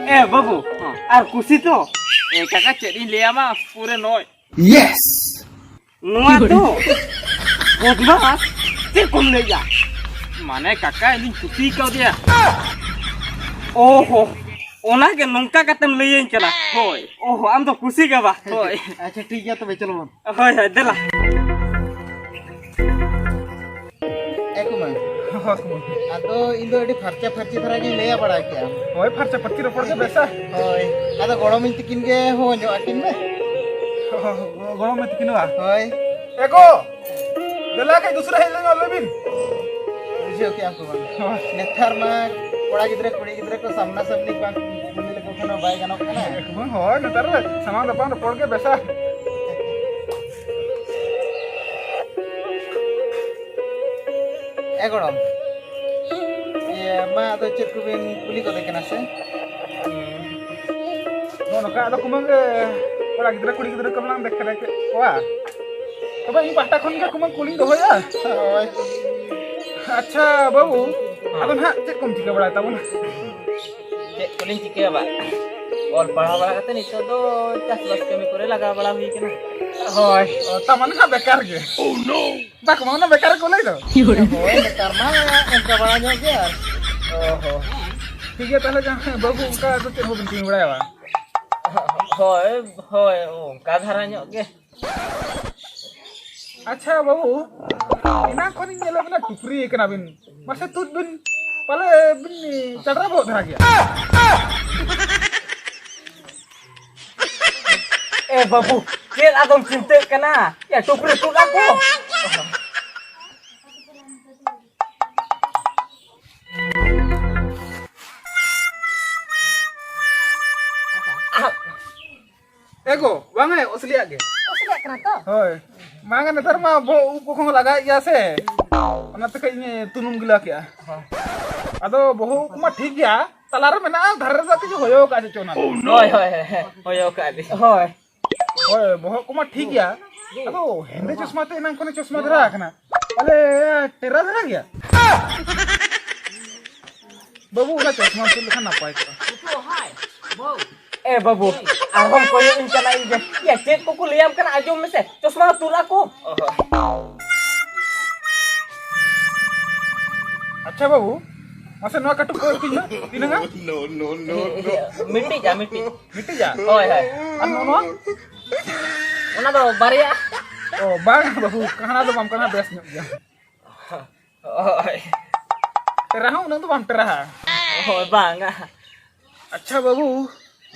ᱮ ᱵᱟᱹᱵᱩ, ᱟᱨ ᱠᱩᱥᱤ ᱛᱚ? ᱮ ᱠᱟᱠᱟ, ᱪᱮᱫ ᱤᱧ ᱞᱟᱹᱭᱟᱢᱟ, ᱯᱩᱨᱟᱹ ᱱᱚᱭ᱾ ᱱᱚᱣᱟ ᱫᱚ ᱵᱚᱫᱢᱟᱥ, ᱪᱮᱫ ᱠᱚᱢ ᱞᱟᱹᱭᱟ? ᱢᱟᱱᱮ ᱠᱟᱠᱟ, ᱤᱧᱤᱧ ᱠᱩᱥᱤ ᱠᱟᱣᱫᱮᱭᱟ᱾ ᱚᱦᱚ, ᱚᱱᱟᱜᱮ ᱱᱚᱝᱠᱟ ᱠᱟᱛᱮᱢ ᱞᱟᱹᱭᱟᱹᱧ ᱠᱟᱱᱟ? ᱦᱳᱭ᱾ ᱚᱦᱚ, ᱟᱢ ᱫᱚ ᱠᱩᱥᱤ ᱜᱮ ᱵᱟ? ᱦᱳᱭ᱾ ᱟᱪᱪᱷᱟ, ᱴᱷᱤᱠ ᱜᱮᱭᱟ, ᱛᱚᱵᱮ ᱪᱚᱞᱚ ᱵᱚᱱ᱾ ᱦᱳᱭ, ᱦᱳᱭ, ᱫᱮᱞᱟ᱾ ᱮ ᱠᱩᱢᱟᱹᱝ, ᱦᱳᱭ, ᱠᱩᱢᱟᱹᱝ᱾ ᱟᱫᱚ ᱤᱧ ᱫᱚ ᱟᱹᱰᱤ ᱯᱷᱟᱨᱪᱟ ᱯᱷᱟᱹᱨᱪᱤ ᱫᱷᱟᱨᱟ ᱜᱤᱧ ᱞᱟᱹᱭᱟ ᱵᱟᱲᱟ ᱠᱮᱜᱼᱟ᱾ ᱦᱳᱭ, ᱯᱷᱟᱨᱪᱟ ᱯᱷᱟᱹᱨᱪᱤ ᱨᱚᱯᱚᱲ ᱜᱮ ᱵᱮᱥᱟ᱾ ᱦᱳᱭ, ᱟᱫᱚ ᱜᱚᱲᱚᱢᱤᱧ ᱛᱤᱠᱤᱱ ᱜᱮ ᱦᱚᱦᱚ ᱧᱚᱜ ᱟᱹᱠᱤᱱ ᱢᱮ᱾ ᱦᱳᱭ, ᱜᱚᱲᱚᱢᱤᱧ ᱛᱤᱠᱤᱱ ᱵᱟ? ᱦᱳᱭ᱾ ᱮ ᱜᱚ, ᱫᱮᱞᱟ ᱠᱟᱹᱡ ᱫᱩᱥᱨᱟ ᱦᱮᱡ ᱞᱮᱱ ᱞᱟᱹᱭ ᱵᱤᱱ᱾ ᱵᱩᱡᱷᱟᱹᱣ ᱠᱮᱜᱼᱟᱢ ᱥᱮ ᱵᱟᱝ? ᱦᱳᱭ᱾ ᱱᱮᱛᱟᱨ ᱢᱟ ᱠᱚᱲᱟ ᱜᱤᱫᱽᱨᱟᱹ ᱠᱩᱲᱤ ᱜᱤᱫᱽᱨᱟᱹ ᱠᱚ ᱥᱟᱢᱱᱟ ᱥᱟᱢᱱᱤ ᱵᱟᱝ ᱠᱩᱞᱤ ᱞᱮᱠᱚ ᱠᱷᱟᱱ ᱢᱟ ᱵᱟᱭ ᱜᱟᱱᱚᱜ ᱠᱟᱱᱟ᱾ ᱮᱠᱫᱚᱢ, ᱦᱳᱭ, ᱱᱮᱛᱟᱨ ᱫᱚ ᱥᱟᱢᱟᱝ ᱫᱟᱯᱨᱟᱢ ᱨᱚᱯᱚᱲ ᱜᱮ ᱵᱮᱥᱟ᱾ ᱮ ᱜᱚᱲᱚᱢ, ᱤᱭᱟᱹ, ᱢᱟ ᱟᱫᱚ ᱪᱮᱫ ᱠᱚᱵᱤᱱ ᱠᱩᱞᱤ ᱜᱚᱫᱮ ᱠᱟᱱᱟ ᱥᱮ? ᱱᱚᱜᱼᱚ ᱱᱚᱝᱠᱟ ᱟᱫᱚ ᱠᱩᱢᱟᱹᱝ, ᱮ, ᱠᱚᱲᱟ ᱜᱤᱫᱽᱨᱟᱹ ᱠᱩᱲᱤ ᱜᱤᱫᱽᱨᱟᱹ ᱠᱚ ᱢᱟᱞᱟᱝ ᱫᱮᱠᱷᱟ ᱠᱮᱫ ᱠᱚᱣᱟ᱾ ᱛᱚᱵᱮ ᱤᱧ ᱯᱟᱦᱴᱟ ᱠᱷᱚᱱ ᱜᱮ ᱠᱩᱢᱟᱹᱝ ᱠᱩᱞᱤᱧ ᱫᱚᱦᱚᱭᱟ᱾ ᱦᱳᱭ᱾ ᱟᱪᱪᱷᱟ ᱵᱟᱹᱵᱩ, ᱟᱫᱚ ᱱᱟᱦᱟᱜ ᱪᱮᱫ ᱠᱚᱢ ᱪᱤᱠᱟᱹ ᱵᱟᱲᱟᱭ ᱛᱟᱵᱚᱱᱟ? ᱪᱮᱫ ᱠᱚᱞᱤᱧ ᱪᱤᱠᱟᱹᱭᱟ ᱵᱟ? ᱚᱞ ᱯᱟᱲᱦᱟᱣ ᱵᱟᱲᱟ ᱠᱟᱛᱮ ᱱᱤᱛᱚᱜ ᱫᱚ ᱪᱟᱥᱵᱟᱥ ᱠᱟᱹᱢᱤ ᱠᱚᱨᱮ ᱞᱟᱜᱟᱣ ᱵᱟᱲᱟ ᱦᱩᱭ ᱠᱟᱱᱟ᱾ ᱦᱳᱭ, ᱚ, ᱛᱟ ᱢᱟᱱᱮ ᱱᱟᱦᱟᱜ ᱵᱮᱠᱟᱨ ᱜᱮ᱾ ᱵᱟᱠᱚ ᱢᱟ ᱚᱱᱟ ᱵᱮᱠᱟᱨ ᱠᱚ ᱞᱟᱹᱭ ᱫᱚ᱾ ᱦᱳᱭ, ᱱᱮᱛᱟᱨ ᱢᱟ ᱚᱱᱠᱟ ᱵᱟᱲᱟ ᱧᱚᱜ ᱜᱮ ᱟᱨ᱾ ᱚ ᱦᱚ᱾ ᱴᱷᱤᱠ ᱜᱮᱭᱟ, ᱛᱟᱦᱚᱞᱮ ᱡᱟᱦᱟᱸ ᱵᱟᱹᱵᱩ ᱚᱱᱠᱟ ᱫᱚ ᱪᱮᱫ ᱦᱚᱸ ᱵᱟᱹᱵᱤᱱ ᱠᱟᱹᱢᱤ ᱵᱟᱲᱟᱭᱟ ᱵᱟᱝ? ᱦᱳᱭ, ᱦᱳᱭ, ᱚᱱᱠᱟ ᱫᱷᱟᱨᱟ ᱧᱚᱜ ᱜᱮ᱾ ᱟᱪᱪᱷᱟ ᱵᱟᱹᱵᱩ, ᱮᱱᱟᱝ ᱠᱷᱚᱱᱤᱧ ᱧᱮᱞᱮᱫ ᱵᱤᱱᱟ ᱴᱩᱯᱨᱤ ᱠᱟᱱᱟ ᱵᱤᱱ, ᱢᱟᱥᱮ ᱛᱩᱫ ᱵᱤᱱ, ᱯᱟᱞᱮ ᱵᱤᱱ ᱪᱟᱰᱨᱟ ᱵᱚᱦᱚᱜ ᱫᱷᱟᱨᱟ ᱜᱮᱭᱟ᱾ ᱮ ᱵᱟᱹᱵᱩ, ᱪᱮᱫ ᱟᱫᱚᱢ ᱪᱤᱱᱛᱟᱹᱜ ᱠᱟᱱᱟ? ᱭᱟ, ᱴᱩᱯᱨᱤ ᱛᱩᱫ ᱟᱠᱚ᱾ ᱮ ᱜᱚ, ᱵᱟᱝ ᱮ, ᱚᱥᱞᱤᱭᱟᱜ ᱜᱮ᱾ ᱚᱥᱞᱤᱭᱟᱜ ᱠᱟᱱᱟ ᱛᱚ? ᱦᱳᱭ᱾ ᱵᱟᱝ ᱮ, ᱱᱮᱛᱟᱨ ᱢᱟ ᱵᱚᱦᱚᱜ ᱩᱵ ᱠᱚᱦᱚᱸ ᱞᱟᱜᱟᱭᱮᱫ ᱜᱮᱭᱟ ᱥᱮ᱾ ᱚᱱᱟ ᱛᱮ ᱠᱟᱹᱡ ᱤᱧ ᱛᱩᱱᱩᱢ ᱜᱤᱞᱟ ᱠᱮᱜᱼᱟ᱾ ᱟᱫᱚ ᱵᱚᱦᱚᱜ ᱩᱵ ᱠᱚᱢᱟ ᱴᱷᱤᱠ ᱜᱮᱭᱟ, ᱛᱟᱞᱟ ᱨᱮ ᱢᱮᱱᱟᱜᱼᱟ, ᱫᱷᱟᱨᱮ ᱨᱮᱫᱚ ᱠᱟᱹᱡ ᱦᱚᱭᱚ ᱠᱟᱜᱼᱟ ᱪᱮᱫ ᱪᱚ ᱚᱱᱟ ᱫᱚ᱾ ᱦᱳᱭ, ᱦᱳᱭ, ᱦᱳᱭ, ᱦᱳᱭ, ᱦᱚᱭᱚ ᱠᱟᱜᱼᱟ ᱞᱤᱧ᱾ ᱦᱳᱭ᱾ ᱦᱳᱭ, ᱵᱚᱦᱚᱜ ᱠᱚᱢᱟ ᱴᱷᱤᱠ ᱜᱮᱭᱟ᱾ ᱟᱫᱚ ᱦᱮᱸᱫᱮ ᱪᱚᱥᱢᱟ ᱛᱮ ᱮᱱᱟᱝ ᱠᱷᱚᱱᱮ ᱪᱚᱥᱢᱟ ᱫᱷᱟᱨᱟ ᱟᱠᱟᱱᱟ᱾ ᱟᱞᱮ ᱴᱮᱨᱟ ᱫᱷᱟᱨᱟ ᱜᱮᱭᱟ᱾ ᱵᱟᱹᱵᱩ, ᱚᱱᱟ ᱪᱚᱥᱢᱟ ᱛᱩᱫ ᱞᱮᱠᱷᱟᱱ ᱱᱟᱯᱟᱭ ᱠᱚᱜᱼᱟ᱾ ᱮ ᱵᱟᱹᱵᱩ, ᱟᱨᱦᱚᱸᱢ ᱠᱚᱭᱚᱜ ᱤᱧ ᱠᱟᱱᱟ ᱤᱧ ᱜᱮ᱾ ᱭᱟ, ᱪᱮᱫ ᱠᱚᱠᱚ ᱞᱟᱹᱭᱟᱢ ᱠᱟᱱᱟ, ᱟᱸᱡᱚᱢ ᱢᱮᱥᱮ᱾ ᱪᱚᱥᱢᱟ ᱛᱩᱫ ᱟᱠᱚ᱾ ᱟᱪᱪᱷᱟ ᱵᱟᱹᱵᱩ, ᱢᱟᱥᱮ ᱱᱚᱣᱟ ᱠᱟᱹᱴᱩᱵ ᱠᱚ ᱤᱯᱤᱧ ᱢᱮ᱾ ᱛᱤᱱᱟᱹᱝᱟ? ᱢᱤᱫᱴᱤᱡᱟ, ᱢᱤᱫᱴᱤᱡ᱾ ᱢᱤᱫᱴᱤᱡᱟ? ᱦᱳᱭ, ᱦᱳᱭ᱾ ᱟᱨ ᱱᱚᱜᱼᱚ ᱱᱚᱣᱟ? ᱚᱱᱟ ᱫᱚ ᱵᱟᱨᱭᱟ᱾ ᱚ, ᱵᱟᱝ ᱵᱟᱹᱵᱩ, ᱠᱟᱦᱱᱟ ᱫᱚ ᱵᱟᱢ ᱠᱟᱦᱱᱟ, ᱵᱮᱥ ᱧᱚᱜ ᱜᱮᱭᱟ᱾ ᱦᱳᱭ᱾ ᱴᱮᱨᱟ ᱦᱚᱸ ᱩᱱᱟᱹᱜ ᱫᱚ ᱵᱟᱢ ᱴᱮᱨᱟᱦᱟ᱾ ᱦᱳᱭ, ᱵᱟᱝᱟ᱾ ᱟᱪᱪᱷᱟ ᱵᱟᱹᱵᱩ,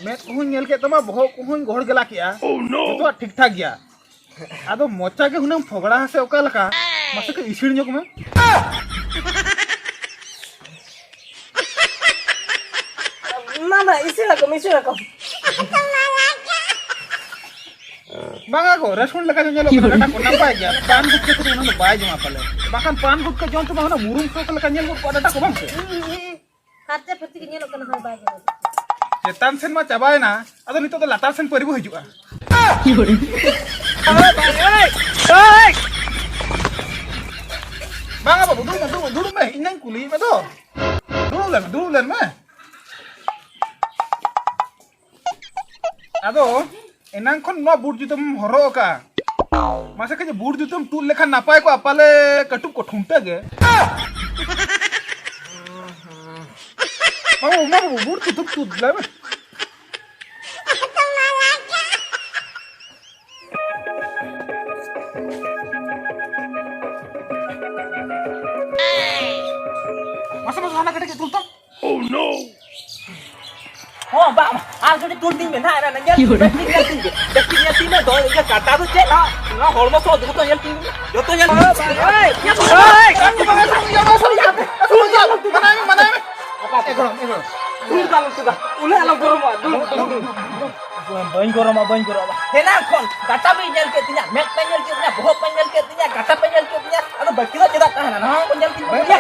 ᱢᱮᱫ ᱠᱚᱦᱚᱸᱧ ᱧᱮᱞ ᱠᱮᱫ ᱛᱟᱢᱟ, ᱵᱚᱦᱚᱜ ᱠᱚᱦᱚᱸᱧ ᱜᱚᱦᱚᱲ ᱜᱮᱞᱟ ᱠᱮᱜᱼᱟ᱾ ᱡᱚᱛᱚᱣᱟᱜ ᱴᱷᱤᱠ ᱴᱷᱟᱠ ᱜᱮᱭᱟ᱾ ᱟᱫᱚ ᱢᱚᱪᱟ ᱜᱮ ᱦᱩᱱᱟᱹᱝ ᱯᱷᱚᱜᱲᱟ ᱦᱮᱸᱥᱮ ᱚᱠᱟ ᱞᱮᱠᱟ? ᱢᱟᱥᱮ ᱠᱟᱹᱡ ᱤᱥᱤᱲ ᱧᱚᱜ ᱢᱮ᱾ ᱢᱟ, ᱢᱟ, ᱤᱥᱤᱱ ᱟᱠᱚ, ᱤᱥᱤᱱ ᱟᱠᱚ᱾ ᱵᱟᱝᱟ ᱜᱚ, ᱨᱟᱹᱥᱩᱱ ᱞᱮᱠᱟ ᱧᱮᱞᱚᱜ ᱠᱟᱱᱟ, ᱰᱟᱴᱟ ᱠᱚ ᱱᱟᱯᱟᱭ ᱜᱮᱭᱟ᱾ ᱯᱟᱱ ᱜᱩᱴᱠᱟᱹ ᱠᱚᱫᱚ ᱚᱱᱟ ᱫᱚ ᱵᱟᱭ ᱡᱚᱢᱟ ᱯᱟᱞᱮ᱾ ᱵᱟᱠᱷᱟᱱ ᱯᱟᱱ ᱜᱩᱴᱠᱟᱹ ᱡᱚᱢ ᱛᱮᱢᱟ ᱚᱱᱟ ᱢᱩᱨᱩᱢ ᱥᱚ ᱞᱮᱠᱟ ᱧᱮᱞ ᱜᱚᱫ ᱠᱚᱜᱼᱟ ᱰᱟᱴᱟ ᱠᱚ, ᱵᱟᱝ ᱥᱮ? ᱯᱷᱟᱨᱪᱟ ᱯᱷᱟᱹᱨᱪᱤ ᱜᱮ ᱧᱮᱞᱚᱜ ᱠᱟᱱᱟ, ᱦᱳᱭ, ᱵᱟᱭ ᱧᱮᱞᱚᱜ ᱠᱟᱱᱟ᱾ ᱪᱮᱛᱟᱱ ᱥᱮᱱ ᱢᱟ ᱪᱟᱵᱟᱭᱮᱱᱟ, ᱟᱫᱚ ᱱᱤᱛᱚᱜ ᱫᱚ ᱞᱟᱛᱟᱨ ᱥᱮᱱ ᱯᱟᱹᱨᱤ ᱵᱚ ᱦᱤᱡᱩᱜᱼᱟ᱾ ᱵᱟᱝᱟ ᱵᱟᱹᱵᱩ, ᱫᱩᱲᱩᱵ ᱢᱮ, ᱫᱩᱲᱩᱵ ᱢᱮ, ᱫᱩᱲᱩᱵ ᱢᱮ, ᱤᱧ ᱱᱟᱧ ᱠᱩᱞᱤᱭᱮᱫ ᱢᱮ ᱫᱚ᱾ ᱫᱩᱲᱩᱵ ᱞᱮᱱ, ᱫᱩᱲᱩᱵ ᱞᱮᱱ ᱢᱮ᱾ ᱟᱫᱚ ᱮᱱᱟᱝ ᱠᱷᱚᱱ ᱱᱚᱣᱟ ᱵᱩᱴ ᱡᱩᱛᱟᱹᱢ ᱦᱚᱨᱚᱜ ᱟᱠᱟᱫᱼᱟ᱾ ᱢᱟᱥᱮ ᱠᱟᱹᱡ ᱵᱩᱴ ᱡᱩᱛᱟᱹᱢ ᱛᱩᱫ ᱞᱮᱠᱷᱟᱱ ᱱᱟᱯᱟᱭ ᱠᱚᱜᱼᱟ, ᱯᱟᱞᱮ ᱠᱟᱹᱴᱩᱵ ᱠᱚ ᱴᱷᱩᱱᱴᱟᱹ ᱜᱮ᱾ ᱵᱟᱹᱵᱩ, ᱢᱟ ᱵᱟᱹᱵᱩ, ᱵᱩᱴ ᱛᱩᱫᱩᱜ ᱛᱩᱫ ᱞᱟᱭ ᱢᱮ᱾ ᱢᱟᱥᱮ, ᱢᱟᱥᱮ, ᱦᱟᱱᱟ ᱠᱟᱹᱴᱤᱡ ᱛᱩᱞ ᱛᱟᱢ᱾ Oh no! ᱦᱚᱸ, ᱵᱟ, ᱵᱟ, ᱟᱨ ᱠᱟᱹᱴᱤᱡ ᱛᱩᱞ ᱛᱤᱧ ᱢᱮ ᱱᱟᱦᱟᱜ, ᱚᱱᱟ ᱧᱮᱞ ᱛᱤᱧ ᱢᱮ, ᱧᱮᱞ ᱛᱤᱧ ᱢᱮ, ᱵᱮᱥ ᱴᱷᱤᱠ ᱧᱮᱞ ᱛᱤᱧ ᱢᱮ, ᱫᱚ ᱤᱧᱟᱹᱜ ᱠᱟᱴᱟ ᱫᱚ ᱪᱮᱫ ᱱᱟᱦᱟᱜ, ᱱᱚᱣᱟ ᱦᱚᱲᱢᱚ ᱥᱚᱦᱚ ᱡᱚᱛᱚ ᱧᱮᱞ ᱛᱤᱧ ᱢᱮ, ᱡᱚᱛᱚ ᱧᱮᱞ ᱛᱤᱧ ᱢᱮ᱾ ᱮᱭ, ᱮᱭ, ᱮᱭ, ᱢᱟᱱᱟᱣ ᱢᱮ, ᱢᱟᱱᱟᱣ ᱢᱮ᱾ ᱮ ᱜᱚᱲᱚᱢ, ᱮ ᱜᱚᱲᱚᱢ᱾ ᱫᱩᱲᱩᱵ ᱟᱞᱚᱢ ᱛᱩᱫᱟ, ᱩᱱᱟᱹᱜ ᱟᱞᱚᱢ ᱜᱚᱨᱚᱢᱚᱜᱼᱟ, ᱫᱩᱲᱩᱵ, ᱫᱩᱲᱩᱵ, ᱫᱩᱲᱩᱵ᱾ ᱵᱟᱹᱧ ᱜᱚᱨᱚᱢᱟ, ᱵᱟᱹᱧ ᱜᱚᱨᱚᱢᱟ᱾ ᱦᱮᱱᱟᱝ ᱠᱷᱚᱱ ᱠᱟᱴᱟ ᱯᱮ ᱧᱮᱞ ᱠᱮᱫ ᱛᱤᱧᱟ, ᱢᱮᱫ ᱯᱮ ᱧᱮᱞ ᱠᱮᱫ ᱛᱤᱧᱟ, ᱵᱚᱦᱚᱜ ᱯᱮ ᱧᱮᱞ ᱠᱮᱫ ᱛᱤᱧᱟ, ᱠᱟᱴᱟ ᱯᱮ ᱧᱮᱞ ᱠᱮᱫ ᱛᱤᱧᱟ, ᱟᱫᱚ ᱵᱟᱹᱠᱤ ᱫᱚ ᱪᱮᱫᱟᱜ ᱛᱟᱦᱮᱱᱟ? ᱱᱚᱣᱟ ᱠᱚ ᱧᱮᱞ ᱛᱤᱧ ᱵᱟᱹᱜᱤᱭᱟ᱾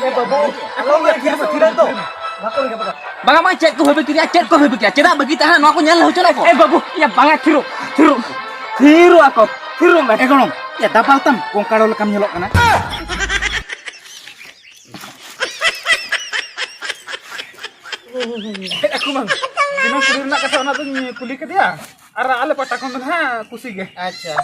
ᱮ ᱵᱟᱹᱵᱩ, ᱟᱞᱚᱢ ᱨᱟᱹᱜᱤᱭᱟ, ᱛᱷᱤᱨ ᱛᱚ᱾ ᱵᱟᱠᱚ ᱨᱟᱹᱜᱤᱭᱟ, ᱵᱟᱠᱚ ᱨᱟᱹᱜᱤᱭᱟ᱾ ᱵᱟᱝᱟ, ᱵᱟᱝ, ᱪᱮᱫ ᱠᱚ ᱵᱷᱟᱹᱵᱤ ᱠᱮᱫᱟ, ᱪᱮᱫ ᱠᱚ ᱵᱷᱟᱹᱵᱤ ᱠᱮᱫᱟ? ᱪᱮᱫᱟᱜ ᱵᱟᱹᱜᱤ ᱛᱟᱦᱮᱱᱟ? ᱱᱚᱣᱟ ᱠᱚ ᱧᱮᱞ ᱦᱚᱪᱚ ᱞᱮᱠᱚ᱾ ᱮ ᱵᱟᱹᱵᱩ, ᱤᱭᱟᱹ ᱵᱟᱝᱟ, ᱛᱷᱤᱨᱚᱜ, ᱛᱷᱤᱨᱚᱜ, ᱛᱷᱤᱨᱚᱜ ᱟᱠᱚ, ᱛᱷᱤᱨᱚᱜ ᱢᱮ᱾ ᱮ ᱜᱚᱲᱚᱢ, ᱭᱟ ᱫᱟᱵᱟᱣ ᱛᱟᱢ, ᱠᱚᱝᱠᱟᱲᱚ ᱞᱮᱠᱟᱢ ᱧᱮᱞᱚᱜ ᱠᱟᱱᱟ᱾ ᱦᱮᱡ ᱟᱠᱚ ᱵᱟᱝ, ᱫᱤᱱᱟᱹᱢ ᱠᱩᱞᱤ ᱨᱮᱱᱟᱜ ᱠᱟᱛᱷᱟ, ᱚᱱᱟ ᱫᱚᱧ ᱠᱩᱞᱤ ᱠᱮᱫᱮᱭᱟ᱾ ᱟᱨ ᱟᱞᱮ ᱯᱟᱦᱴᱟ ᱠᱷᱚᱱ ᱫᱚ ᱱᱟᱦᱟᱜ ᱠᱩᱥᱤ ᱜᱮ᱾ ᱟᱪᱪᱷᱟ,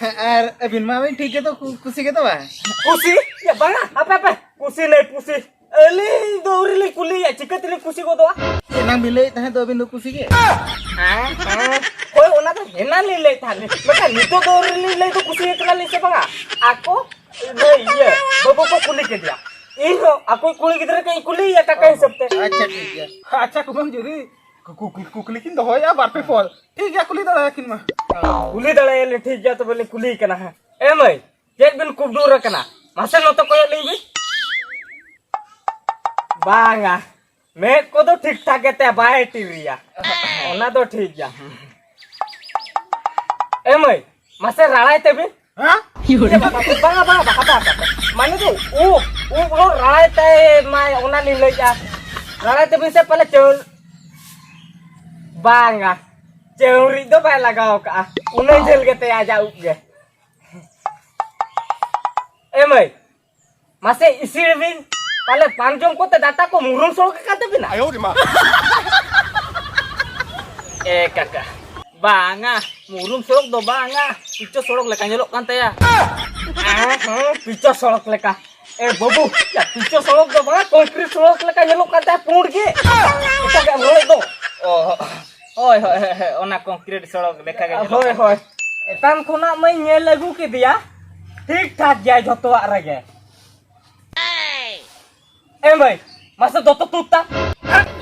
ᱟᱨ ᱟᱹᱵᱤᱱ ᱢᱟ ᱵᱤᱱ ᱴᱷᱤᱠ ᱜᱮᱛᱚ, ᱠᱩ-, ᱠᱩᱥᱤ ᱜᱮᱛᱚ ᱵᱟᱝ? ᱠᱩᱥᱤ? ᱭᱟ ᱵᱟᱝᱟ, ᱦᱟᱯᱮ, ᱦᱟᱯᱮ, ᱠᱩᱥᱤ ᱱᱟᱭ ᱠᱩᱥᱤ᱾ ᱟᱹᱞᱤᱧ ᱫᱚ ᱟᱹᱣᱨᱤ ᱞᱤᱧ ᱠᱩᱞᱤᱭᱮᱭᱟ, ᱪᱤᱠᱟᱹ ᱛᱮᱞᱤᱧ ᱠᱩᱥᱤ ᱜᱚᱫᱚᱜᱼᱟ? ᱮᱱᱟᱝ ᱵᱤᱱ ᱞᱟᱹᱭᱮᱫ ᱛᱟᱦᱮᱸᱫ ᱫᱚ ᱟᱹᱵᱤᱱ ᱫᱚ ᱠᱩᱥᱤ ᱜᱮ? ᱦᱮᱸ, ᱦᱮᱸ᱾ ᱦᱳᱭ, ᱚᱱᱟ ᱫᱚ ᱮᱱᱟᱝ ᱞᱤᱧ ᱞᱟᱹᱭᱮᱫ ᱛᱟᱦᱮᱸᱫ᱾ ᱢᱮᱱᱠᱷᱟᱱ ᱱᱤᱛᱚᱜ ᱫᱚ ᱟᱹᱣᱨᱤ ᱞᱤᱧ ᱞᱟᱹᱭ ᱫᱚ ᱠᱩᱥᱤ ᱠᱟᱱᱟᱞᱤᱧ ᱥᱮ ᱵᱟᱝᱟ? ᱟᱠᱚ, ᱱᱩᱭ ᱤᱭᱟᱹ, ᱵᱟᱹᱵᱩ ᱠᱚ ᱠᱩᱞᱤ ᱠᱮᱫᱮᱭᱟ᱾ ᱤᱧ ᱦᱚᱸ ᱟᱠᱚ ᱠᱩᱲᱤ ᱜᱤᱫᱽᱨᱟᱹ ᱠᱚᱧ ᱠᱩᱞᱤᱭᱮᱭᱟ ᱴᱟᱠᱟ ᱦᱤᱥᱟᱹᱵ ᱛᱮ᱾ ᱟᱪᱪᱷᱟ, ᱴᱷᱤᱠ ᱜᱮᱭᱟ᱾ ᱟᱪᱪᱷᱟ, ᱠᱩᱢᱟᱹᱝ ᱡᱩᱨᱤ, ᱠᱩ-, ᱠᱩ-, ᱠᱩᱠᱞᱤ ᱠᱤᱱ ᱫᱚᱦᱚᱭᱟ ᱵᱟᱨ ᱯᱮ ᱯᱚᱫ᱾ ᱴᱷᱤᱠ ᱜᱮᱭᱟ, ᱠᱩᱞᱤ ᱫᱟᱲᱮᱭᱟᱠᱤᱱ ᱢᱟ᱾ ᱠᱩᱞᱤ ᱫᱟᱲᱮᱭᱟᱞᱤᱧ, ᱴᱷᱤᱠ ᱜᱮᱭᱟ, ᱛᱚᱵᱮ ᱞᱤᱧ ᱠᱩᱞᱤᱭᱮ ᱠᱟᱱᱟ ᱦᱟᱸᱜ᱾ ᱮ ᱢᱟᱹᱭ, ᱪᱮᱫ ᱵᱤᱱ ᱠᱩᱵᱰᱩᱨ ᱟᱠᱟᱱᱟ? ᱢᱟᱥᱮ ᱱᱚᱛᱮ ᱠᱚᱭᱚᱜ ᱞᱤᱧ ᱵᱤᱱ᱾ ᱵᱟᱝᱟ, ᱢᱮᱫ ᱠᱚᱫᱚ ᱴᱷᱤᱠ ᱴᱷᱟᱠ ᱜᱮᱛᱟᱭᱟ, ᱵᱟᱭ ᱴᱤᱨᱤᱭᱟ᱾ ᱚᱱᱟ ᱫᱚ ᱴᱷᱤᱠ ᱜᱮᱭᱟ᱾ ᱮ ᱢᱟᱹᱭ, ᱢᱟᱥᱮ ᱨᱟᱲᱟᱭ ᱛᱮᱵᱤᱱ᱾ ᱦᱮᱸ? ᱮ ᱵᱟᱵᱟ, ᱵᱟᱝᱟ, ᱵᱟᱝᱟ, ᱵᱟᱝᱟ, ᱦᱟᱯᱮ, ᱦᱟᱯᱮ, ᱦᱟᱯᱮ᱾ ᱢᱟᱱᱮ ᱫᱚ ᱩᱵ, ᱩᱵ ᱦᱚᱸ ᱨᱟᱲᱟᱭ ᱛᱟᱭ ᱢᱟᱭ, ᱚᱱᱟ ᱞᱤᱧ ᱞᱟᱹᱭᱮᱫᱼᱟ᱾ ᱨᱟᱲᱟᱭ ᱛᱮᱵᱤᱱ ᱥᱮ ᱯᱟᱞᱮ ᱪᱟᱹᱣ-, ᱵᱟᱝᱟ, ᱪᱟᱹᱣᱨᱤᱡ ᱫᱚ ᱵᱟᱭ ᱞᱟᱜᱟᱣ ᱠᱟᱜᱼᱟ᱾ ᱩᱱᱟᱹᱜ ᱡᱷᱟᱹᱞ ᱜᱮ ᱛᱟᱭᱟ ᱟᱡᱟᱜ ᱩᱵ ᱜᱮ᱾ ᱮ ᱢᱟᱹᱭ, ᱢᱟᱥᱮ ᱤᱥᱤᱲ ᱵᱤᱱ, ᱯᱟᱞᱮ ᱯᱟᱱ ᱡᱚᱢ ᱠᱚᱛᱮ ᱰᱟᱴᱟ ᱠᱚ ᱢᱩᱨᱩᱢ ᱥᱚᱲᱚᱠ ᱟᱠᱟᱱ ᱛᱟᱹᱵᱤᱱᱟ? ᱟᱭᱳ ᱨᱮ ᱢᱟ᱾ ᱮ ᱠᱟᱠᱟ, ᱵᱟᱝᱟ, ᱢᱩᱨᱩᱢ ᱥᱚᱲᱚᱠ ᱫᱚ ᱵᱟᱝᱟ, ᱯᱤᱪᱚ ᱥᱚᱲᱚᱠ ᱞᱮᱠᱟ ᱧᱮᱞᱚᱜ ᱠᱟᱱ ᱛᱟᱭᱟ᱾ ᱦᱮᱸ, ᱦᱮᱸ, ᱯᱤᱪᱚ ᱥᱚᱲᱚᱠ ᱞᱮᱠᱟ᱾ ᱮ ᱵᱟᱹᱵᱩ, ᱭᱟ, ᱯᱤᱪ ᱥᱚᱲᱚᱠ ᱫᱚ ᱵᱟᱝ, ᱠᱚᱝᱠᱨᱤᱴ ᱥᱚᱲᱚᱠ ᱞᱮᱠᱟ ᱧᱮᱞᱚᱜ ᱠᱟᱱ ᱛᱟᱭᱟ, ᱯᱩᱸᱰ ᱜᱮ᱾ ᱮᱴᱟᱜᱟᱜ ᱮᱢ ᱨᱚᱲᱮᱫ ᱫᱚ᱾ ᱚ, ᱦᱳᱭ, ᱦᱳᱭ, ᱦᱳᱭ, ᱦᱳᱭ, ᱚᱱᱟ ᱠᱚᱝᱠᱨᱤᱴ ᱥᱚᱲᱚᱠ ᱞᱮᱠᱟ ᱜᱮ ᱧᱮᱞᱚᱜ ᱦᱳᱭ, ᱠᱟᱱᱟ᱾ ᱦᱳᱭ᱾ ᱮᱛᱟᱱ ᱠᱷᱚᱱᱟᱜ ᱢᱟᱧ ᱧᱮᱞ ᱟᱹᱜᱩ ᱠᱮᱫᱮᱭᱟ, ᱴᱷᱤᱠ ᱴᱷᱟᱠ ᱜᱮᱭᱟᱭ ᱡᱷᱚᱛᱚᱣᱟᱜ ᱨᱮᱜᱮ᱾ ᱮ ᱵᱷᱟᱹᱭ, ᱢᱟᱥᱮ ᱫᱚᱛᱚ ᱛᱩᱫ ᱛᱟ᱾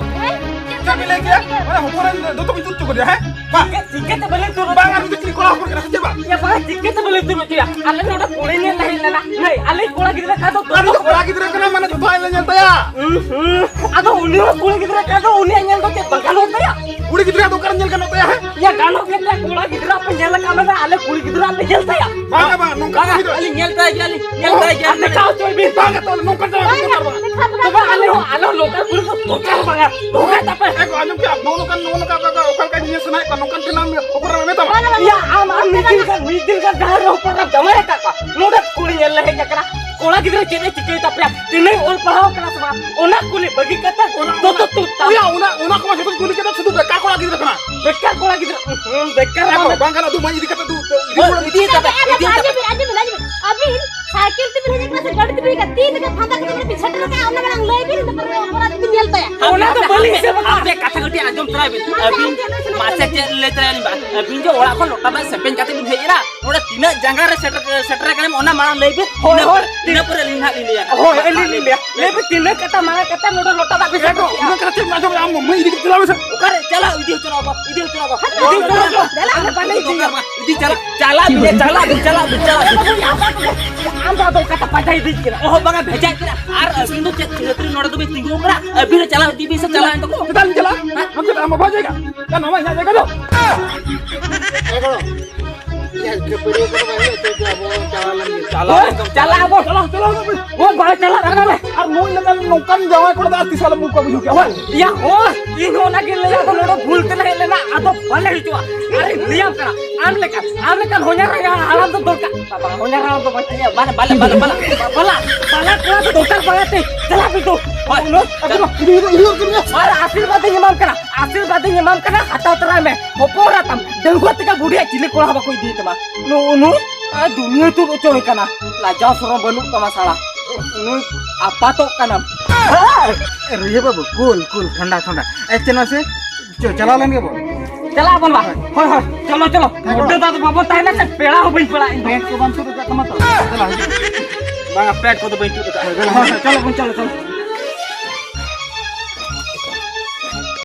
ᱪᱮᱫ ᱵᱤᱱ ᱞᱟᱹᱭ ᱠᱮᱫᱟ? ᱚᱱᱟ ᱦᱚᱯᱚᱱ ᱨᱮᱱ ᱫᱚᱛᱚ ᱵᱤᱱ ᱛᱩᱫ ᱦᱚᱪᱚ ᱠᱮᱫᱮᱭᱟ, ᱦᱮᱸ? ᱵᱟᱝ᱾ ᱪᱤᱠᱟᱹ-, ᱪᱤᱠᱟᱹᱛᱮ ᱵᱟᱹᱞᱤᱧ ᱛᱩᱫ ᱵᱟᱝ, ᱦᱚᱪᱚᱭᱟ? ᱟᱨ ᱢᱤᱫᱴᱮᱱ ᱠᱩᱲᱤ ᱠᱚᱲᱟ ᱦᱚᱯᱚᱱ ᱠᱟᱱᱟ, ᱥᱮ ᱪᱮᱫ ᱵᱟᱝ? ᱭᱟ ᱵᱟᱝ, ᱪᱤᱠᱟᱹᱛᱮ ᱵᱟᱹᱞᱤᱧ ᱛᱩᱫ ᱦᱚᱪᱚᱭᱟ? ᱟᱞᱮ ᱱᱚᱰᱮ ᱠᱩᱲᱤ ᱧᱮᱞ ᱞᱮ ᱦᱮᱡ ᱞᱮᱱᱟ᱾ ᱦᱮᱸ, ᱟᱞᱮ ᱠᱚᱲᱟ ᱜᱤᱫᱽᱨᱟᱹ ᱠᱷᱟᱱ ᱫᱚ ᱟᱨ ᱩᱱᱤ ᱫᱚ ᱠᱚᱲᱟ ᱜᱤᱫᱽᱨᱟᱹ ᱠᱟᱱᱟ, ᱢᱟᱱᱮ ᱡᱚᱛᱚ ᱟᱡ ᱞᱮ ᱧᱮᱞ ᱛᱟᱭᱟ᱾ ᱦᱩᱸ, ᱦᱩᱸ᱾ ᱟᱫᱚ ᱩᱱᱤ ᱦᱚᱸ ᱠᱩᱲᱤ ᱜᱤᱫᱽᱨᱟᱹ ᱠᱷᱟᱱ ᱫᱚ ᱩᱱᱤᱭᱟᱜ ᱧᱮᱞ ᱫᱚ ᱪᱮᱫ ᱵᱟᱝ ᱜᱟᱱᱚᱜ ᱛᱟᱭᱟ? ᱠᱩᱲᱤ ᱜᱤᱫᱽᱨᱟᱹ ᱫᱚ ᱚᱠᱟᱨᱮ ᱧᱮᱞ ᱜᱟᱱᱚᱜ ᱛᱟᱭᱟ, ᱦᱮᱸ? ᱭᱟ ᱜᱟᱱᱚᱜ ᱜᱮ ᱛᱟᱭᱟ, ᱠᱚᱲᱟ ᱜᱤᱫᱽᱨᱟᱹ ᱯᱮ ᱧᱮᱞ ᱟᱠᱟᱫ ᱢᱮ, ᱟᱞᱮ ᱠᱩᱲᱤ ᱜᱤᱫᱽᱨᱟᱹ ᱯᱮ ᱧᱮᱞ ᱛᱟᱭᱟ? ᱵᱟᱝᱟ, ᱵᱟᱝᱟ, ᱱᱚᱝᱠᱟ ᱵᱟᱝᱟ, ᱠᱩᱲᱤ ᱫᱚ ᱟᱹᱞᱤᱧ ᱧᱮᱞ ᱛᱟᱭ ᱜᱮᱭᱟᱞᱤᱧ, ᱧᱮᱞ ᱛᱟᱭ ᱜᱮᱭᱟᱞᱤᱧ᱾ ᱟᱨ ᱫᱮᱠᱷᱟᱣ ᱦᱚᱪᱚᱭ ᱵᱤᱱ᱾ ᱵᱟᱝᱟ, ᱛᱚ, ᱱᱚᱝᱠᱟ ᱫᱚ ᱵᱟᱝᱟ, ᱵᱟᱝᱟ᱾ ᱛᱚᱵᱮ ᱟᱞᱮ ᱦᱚᱸ, ᱟᱞᱮ ᱦᱚᱸ ᱱᱚᱝᱠᱟ ᱠᱩᱲᱤ ᱫᱚ ᱫᱚᱨᱠᱟᱨ ᱵᱟᱝᱟ, ᱫᱚᱨᱠᱟᱨ ᱛᱟᱯᱮ᱾ ᱮ ᱜᱚ, ᱟᱸᱡᱚᱢ ᱠᱮᱜᱼᱟᱢ, ᱱᱚᱜᱼᱚ ᱱᱚᱝᱠᱟᱱ, ᱱᱚᱜᱼᱚ ᱱᱚᱝᱠᱟ, ᱚᱠᱟ, ᱚᱠᱟ, ᱚᱠᱟ ᱧᱮᱧᱮᱞ ᱥᱟᱱᱟᱭᱮᱫ ᱠᱚᱣᱟ, ᱱᱚᱝᱠᱟᱱ ᱴᱷᱮᱱ ᱟᱢ ᱦᱚᱯᱚᱱ ᱮᱨᱟ ᱢᱮᱛᱟᱢᱟ᱾ ᱵᱟᱝᱟ, ᱵᱟᱝᱟ᱾ ᱭᱟ, ᱟᱢ, ᱟᱢ ᱢᱤᱫ ᱫᱤᱱ ᱜᱟᱱ, ᱢᱤᱫ ᱫᱤᱱ ᱜᱟᱱ ᱡᱟᱦᱟᱸ ᱨᱮ ᱦᱚᱯᱚᱱ ᱮᱨᱟ ᱡᱟᱶᱟᱭ ᱟᱠᱟᱫ ᱠᱚᱣᱟ, ᱱᱚᱰᱮ ᱠᱩᱲᱤ ᱧᱮᱞ ᱞᱮ ᱦᱮᱡ ᱟᱠᱟᱱᱟ᱾ ᱠᱚᱲᱟ ᱜᱤᱫᱽᱨᱟᱹ ᱪᱮᱫ ᱮ ᱪᱤᱠᱟᱹᱭ ᱛᱟᱯᱮᱭᱟ? ᱛᱤᱱᱟᱹᱜ ᱚᱞ ᱯᱟᱲᱦᱟᱣ ᱠᱟᱱᱟ ᱥᱮ ᱵᱟᱝ? ᱚᱱᱟ ᱠᱩᱞᱤ ᱵᱟᱹᱜᱤ ᱠᱟᱛᱮ ᱚᱱᱟ, ᱫᱚᱛᱚ ᱚᱱᱟ, ᱛᱩᱫ ᱛᱟᱢ᱾ ᱚᱭᱟ, ᱚᱱᱟ, ᱚᱱᱟ ᱠᱚᱢᱟ ᱡᱚᱛᱚ ᱠᱩᱞᱤ ᱠᱟᱛᱮ ᱥᱩᱫᱷᱩ ᱵᱮᱠᱟᱨ ᱠᱚᱲᱟ ᱜᱤᱫᱽᱨᱟᱹ ᱠᱟᱱᱟ᱾ ᱵᱮᱠᱟᱨ ᱠᱚᱲᱟ ᱜᱤᱫᱽᱨᱟᱹ, ᱦᱩᱸ, ᱵᱮᱠᱟᱨ ᱮ ᱵᱟᱝ᱾ ᱵᱟᱝ ᱜᱟᱱᱚᱜ, ᱫᱩ ᱢᱟᱹᱭ ᱤᱫᱤ ᱠᱟᱛᱮ ᱫᱩ, ᱤᱫᱤ ᱦᱳᱭ, ᱠᱚ ᱤᱫᱤ ᱠᱟᱛᱮ, ᱤᱫᱤ ᱠᱟᱛᱮ᱾ ᱟᱹᱵᱤᱱ, ᱟᱹᱵᱤᱱ, ᱟᱹᱵᱤᱱ, ᱟᱹᱵᱤᱱ ᱥᱟᱭᱠᱮᱞ ᱛᱮᱵᱤᱱ ᱦᱮᱡ ᱟᱠᱟᱱᱟ ᱥᱮ ᱜᱟᱹᱰᱤ ᱛᱮᱵᱤᱱ ᱦᱮᱡ ᱟᱠᱟᱱᱟ? ᱛᱤ ᱛᱮᱵᱤᱱ ᱯᱷᱟᱸᱫᱟ ᱠᱟᱛᱮ ᱵᱤᱱ ᱥᱮᱴᱮᱨ ᱟᱠᱟᱱᱟ, ᱚᱱᱟ ᱢᱟᱲᱟᱝ ᱞᱟᱹᱭ ᱵᱤᱱ, ᱤᱱᱟᱹ ᱯᱚᱨᱮ ᱚᱯᱚᱨᱟᱫᱷ ᱵᱤᱱ ᱧᱮᱞ ᱛᱟᱭᱟ᱾ ᱚᱱᱟ ᱫᱚ ᱵᱟᱹᱞᱤᱧ ᱥᱮᱱ ᱟᱠᱟᱱᱟ᱾ ᱟᱯᱮ ᱠᱟᱛᱷᱟ ᱠᱟᱹᱴᱤᱡ ᱟᱸᱡᱚᱢ ᱛᱚᱨᱟᱭ ᱵᱤᱱ᱾ ᱢᱟᱥᱮ ᱟᱹᱵᱤᱱ, ᱟᱸᱡᱚᱢ ᱵᱤᱱ᱾ ᱢᱟᱥᱮ ᱪᱮᱫ ᱞᱟᱹᱭ ᱛᱚᱨᱟᱭᱟᱞᱤᱧ ᱵᱟᱝ? ᱟᱹᱵᱤᱱ ᱡᱮ ᱚᱲᱟᱜ ᱠᱷᱚᱱ ᱞᱚᱴᱟ ᱫᱟᱜ ᱥᱮᱯᱮᱧ ᱠᱟᱛᱮ ᱵᱤᱱ ᱦᱮᱡ ᱮᱱᱟ, ᱱᱚᱰᱮ ᱛᱤᱱᱟᱹᱜ ᱡᱟᱸᱜᱟ ᱨᱮ ᱥᱮᱴᱮᱨ, ᱥᱮᱴᱮᱨ ᱟᱠᱟᱱᱟ ᱚᱱᱟ ᱢᱟᱲᱟᱝ ᱞᱟᱹᱭ ᱵᱤᱱ᱾ ᱦᱳᱭ, ᱤᱱᱟᱹ ᱦᱳᱭ, ᱯᱚᱨᱮ, ᱤᱱᱟᱹ ᱯᱚᱨᱮ ᱟᱹᱞᱤᱧ ᱦᱟᱸᱜ ᱞᱤᱧ ᱞᱟᱹᱭᱟ᱾ ᱦᱳᱭ, ᱟᱹᱞᱤᱧ ᱞᱤᱧ ᱞᱟᱹᱭᱟ᱾ ᱞᱟᱹᱭ ᱵᱤᱱ ᱛᱤᱱᱟᱹᱜ ᱠᱟᱴᱟ ᱢᱟᱨᱟᱝ ᱠᱟᱴᱟ ᱱᱚᱰᱮ ᱞᱚᱴᱟ ᱫᱟᱜ ᱵᱤᱱ ᱥᱮᱴᱮᱨ ᱠᱮᱜᱼᱟ? ᱩᱱᱟᱹᱜ ᱠᱟᱛᱷᱟ ᱪᱮᱫ ᱮᱢ ᱟᱸᱡᱚᱢᱮᱜᱼᱟ ᱟᱢ? ᱢᱟᱹᱭ ᱤᱫᱤ ᱠᱟᱛᱮ ᱪᱟᱞᱟᱣ ᱢᱮᱥᱮ᱾ ᱚᱠᱟᱨᱮ ᱪᱟᱞᱟᱜ? ᱤᱫᱤ ᱦᱚᱪᱚ ᱞᱟᱜ ᱵᱚ᱾ ᱤᱫᱤ ᱦᱚᱪᱚ ᱞᱟᱜ ᱵᱚ᱾ ᱦᱟᱴ ᱤᱫᱤ ᱦᱚᱪᱚ ᱞᱟᱜ ᱵᱚ᱾ ᱫᱚᱨᱠᱟᱨ ᱵᱟᱝ᱾ ᱤᱫᱤ ᱪᱟᱞᱟᱜ᱾ ᱪᱟᱞᱟᱜ ᱵᱤᱱ, ᱪᱟᱞᱟᱜ ᱵᱤᱱ, ᱪᱟᱞᱟᱜ ᱵᱤᱱ, ᱪᱟᱞᱟᱜ ᱵᱤᱱ᱾ ᱟᱢ ᱫᱚ ᱟᱫᱚ ᱚᱠᱟᱴᱟᱜ ᱯᱟᱸᱡᱟ ᱤᱫᱤ ᱠᱮᱫᱟ? ᱚᱦᱚ, ᱵᱟᱝᱟ, ᱵᱷᱮᱡᱟ ᱠᱮᱫᱟ᱾ ᱟᱨ ᱟᱹᱵᱤᱱ ᱫᱚ ᱪᱮᱫ ᱪᱷᱟᱹᱛᱨᱤ ᱱᱚᱰᱮ ᱫᱚᱵᱤᱱ ᱛᱤᱸᱜᱩ ᱟᱠᱟᱱᱟ? ᱟᱹᱵᱤᱱ ᱦᱚᱸ ᱪᱟᱞᱟᱣ ᱤᱫᱤ ᱵᱤᱱ ᱥᱮ, ᱪᱟᱞᱟᱣ ᱮᱱ ᱛᱟᱠᱚ᱾ ᱪᱮᱫᱟᱜ ᱞᱤᱧ ᱪᱟᱞᱟᱜᱼᱟ? ᱟᱢ ᱪᱮᱫ ᱟᱢ ᱵᱟᱵᱟ ᱡᱟᱭᱜᱟ? ᱠᱟᱱ ᱟᱢᱟᱜ ᱤᱧᱟᱹᱜ ᱡᱟᱭᱜᱟ ᱫᱚ? ᱮ ᱜᱚᱲᱚ, ᱤᱭᱟᱹ, ᱠᱷᱟᱹᱯᱟᱹᱨᱤ ᱠᱚᱫᱚ ᱵᱟᱭ ᱦᱩᱭᱩᱜᱼᱟ, ᱪᱚ, ᱪᱚ, ᱟᱵᱚ ᱪᱟᱞᱟᱣ ᱞᱮᱱ ᱜᱮ᱾ ᱪᱟᱞᱟᱣ ᱦᱳᱭ, ᱞᱮᱱ ᱜᱮ᱾ ᱪᱟᱞᱟᱜ ᱟᱵᱚ᱾ ᱪᱟᱞᱟᱣ, ᱪᱟᱞᱟᱣ, ᱪᱟᱞᱟᱣ᱾ ᱦᱳᱭ, ᱵᱟᱭ ᱪᱟᱞᱟᱜ ᱠᱟᱱᱟ ᱞᱮ᱾ ᱟᱨ ᱱᱩᱭ ᱞᱮᱠᱟᱱ ᱱᱚᱝᱠᱟᱱ ᱡᱟᱶᱟᱭ ᱠᱚᱲᱟ ᱫᱚ ᱟᱨ ᱛᱤᱥ ᱦᱚᱸ ᱟᱞᱚᱢ ᱟᱹᱜᱩ ᱠᱚᱣᱟ, ᱵᱩᱡᱷᱟᱹᱣ ᱠᱮᱜᱼᱟ? ᱦᱳᱭ, ᱤᱭᱟ, ᱦᱳᱭ, ᱤᱧ ᱦᱚᱸ ᱚᱱᱟ ᱜᱮ ᱞᱟᱹᱭᱟ, ᱟᱫᱚ ᱱᱚᱰᱮ ᱵᱷᱩᱞ ᱛᱮᱞᱮ ᱦᱮᱡ ᱞᱮᱱᱟ, ᱟᱫᱚ ᱵᱟᱞᱮ ᱦᱤᱡᱩᱜᱼᱟ᱾ ᱟᱨᱤᱧ ᱞᱟᱹᱭᱟᱢ ᱠᱟᱱᱟ, ᱟᱢ ᱞᱮᱠᱟᱱ, ᱟᱢ ᱞᱮᱠᱟᱱ ᱦᱚᱧᱦᱟᱨ ᱦᱟᱲᱟᱢ ᱫᱚ ᱫᱚᱨᱠᱟᱨ᱾ ᱵᱟᱵᱟ, ᱦᱚᱧᱦᱟᱨ ᱦᱟᱲᱟᱢ ᱫᱚ ᱵᱟᱝ ᱠᱟᱱᱟ᱾ ᱵᱟᱞᱟ, ᱵᱟᱞᱟ, ᱵᱟᱞᱟ, ᱵᱟᱞᱟ᱾ ᱵᱟᱞᱟ, ᱵᱟᱞᱟ ᱠᱚᱲᱟ ᱫᱚ ᱫᱚᱨᱠᱟᱨ ᱵᱟᱝᱟ ᱛᱮ᱾ ᱪᱟᱞᱟᱜ ᱵᱤᱱ ᱛᱚ᱾ ᱦᱳᱭ᱾ ᱩᱱᱟᱹᱜ, ᱪᱟᱞᱟᱜ᱾ ᱟᱹᱵᱤᱱ ᱦᱚᱸ ᱤᱫᱤ ᱦᱚᱪᱚ ᱠᱚᱵᱤᱱ᱾ ᱟᱨ ᱟᱥᱤᱨᱵᱟᱫᱽ ᱤᱧ ᱮᱢᱟᱢ ᱠᱟᱱᱟ, ᱟᱥᱤᱨᱵᱟᱫᱽ ᱤᱧ ᱮᱢᱟᱢ ᱠᱟᱱᱟ, ᱦᱟᱛᱟᱣ ᱛᱚᱨᱟᱭ ᱢᱮ᱾ ᱦᱚᱯᱚᱱ ᱮᱨᱟ ᱛᱟᱢ, ᱰᱟᱺᱜᱩᱣᱟᱹ ᱛᱮᱜᱮ ᱵᱩᱰᱷᱤᱭᱟᱜ ᱪᱤᱞᱤ ᱠᱚᱲᱟ ᱦᱚᱸ ᱵᱟᱠᱚ ᱤᱫᱤᱭ ᱛᱟᱢᱟ᱾ ᱱᱩ-, ᱱᱩᱭ, ᱟᱨ ᱫᱩᱱᱤᱭᱟᱹ ᱛᱩᱫ ᱦᱚᱪᱚᱭ ᱠᱟᱱᱟ᱾ ᱞᱟᱡᱟᱣ ᱥᱚᱨᱚᱢ ᱵᱟᱹᱱᱩᱜ ᱛᱟᱢᱟ ᱥᱟᱲᱟ᱾ ᱱᱩᱭ ᱟᱯᱟᱛᱚᱜ ᱠᱟᱱᱟᱢ᱾ ᱮ, ᱨᱩᱭᱦᱟᱹ ᱵᱟᱹᱵᱩ, ᱠᱩᱞ, ᱠᱩᱞ, ᱴᱷᱟᱱᱰᱟ, ᱴᱷᱟᱱᱰᱟ᱾ ᱮ, ᱪᱮᱫ ᱢᱟᱥᱮ? ᱪᱚ, ᱪᱟᱞᱟᱣ ᱞᱮᱱ ᱜᱮᱵᱚᱱ᱾ ᱪᱟᱞᱟᱜ ᱟᱵᱚᱱ ᱵᱟ᱾ ᱦᱳᱭ, ᱦᱳᱭ, ᱪᱚᱞᱚ, ᱪᱚᱞᱚ᱾ ᱦᱮᱸ, ᱵᱩᱰᱷᱟᱹ ᱫᱚ ᱟᱫᱚ ᱵᱟᱵᱚᱱ ᱛᱟᱦᱮᱱᱟ ᱥᱮ, ᱯᱮᱲᱟ ᱦᱚᱸ ᱵᱟᱹᱧ ᱯᱮᱲᱟᱜᱼᱟ ᱤᱧ ᱫᱚ᱾ ᱯᱮᱱᱴ ᱠᱚ ᱵᱟᱢ ᱛᱩᱫ ᱟᱠᱟᱫ ᱛᱟᱢᱟ ᱛᱚ? ᱪᱟᱞᱟᱜ ᱦᱤᱡᱩᱜ᱾ ᱵᱟᱝᱟ, ᱯᱮᱱᱴ ᱠᱚᱫᱚ ᱵᱟᱹᱧ ᱛᱩᱫ ᱟᱠᱟᱫᱼᱟ᱾ ᱦᱳᱭ, ᱦᱳᱭ, ᱪᱚᱞᱚ ᱵᱚᱱ, ᱪᱚᱞᱚ, ᱪᱚᱞᱚ᱾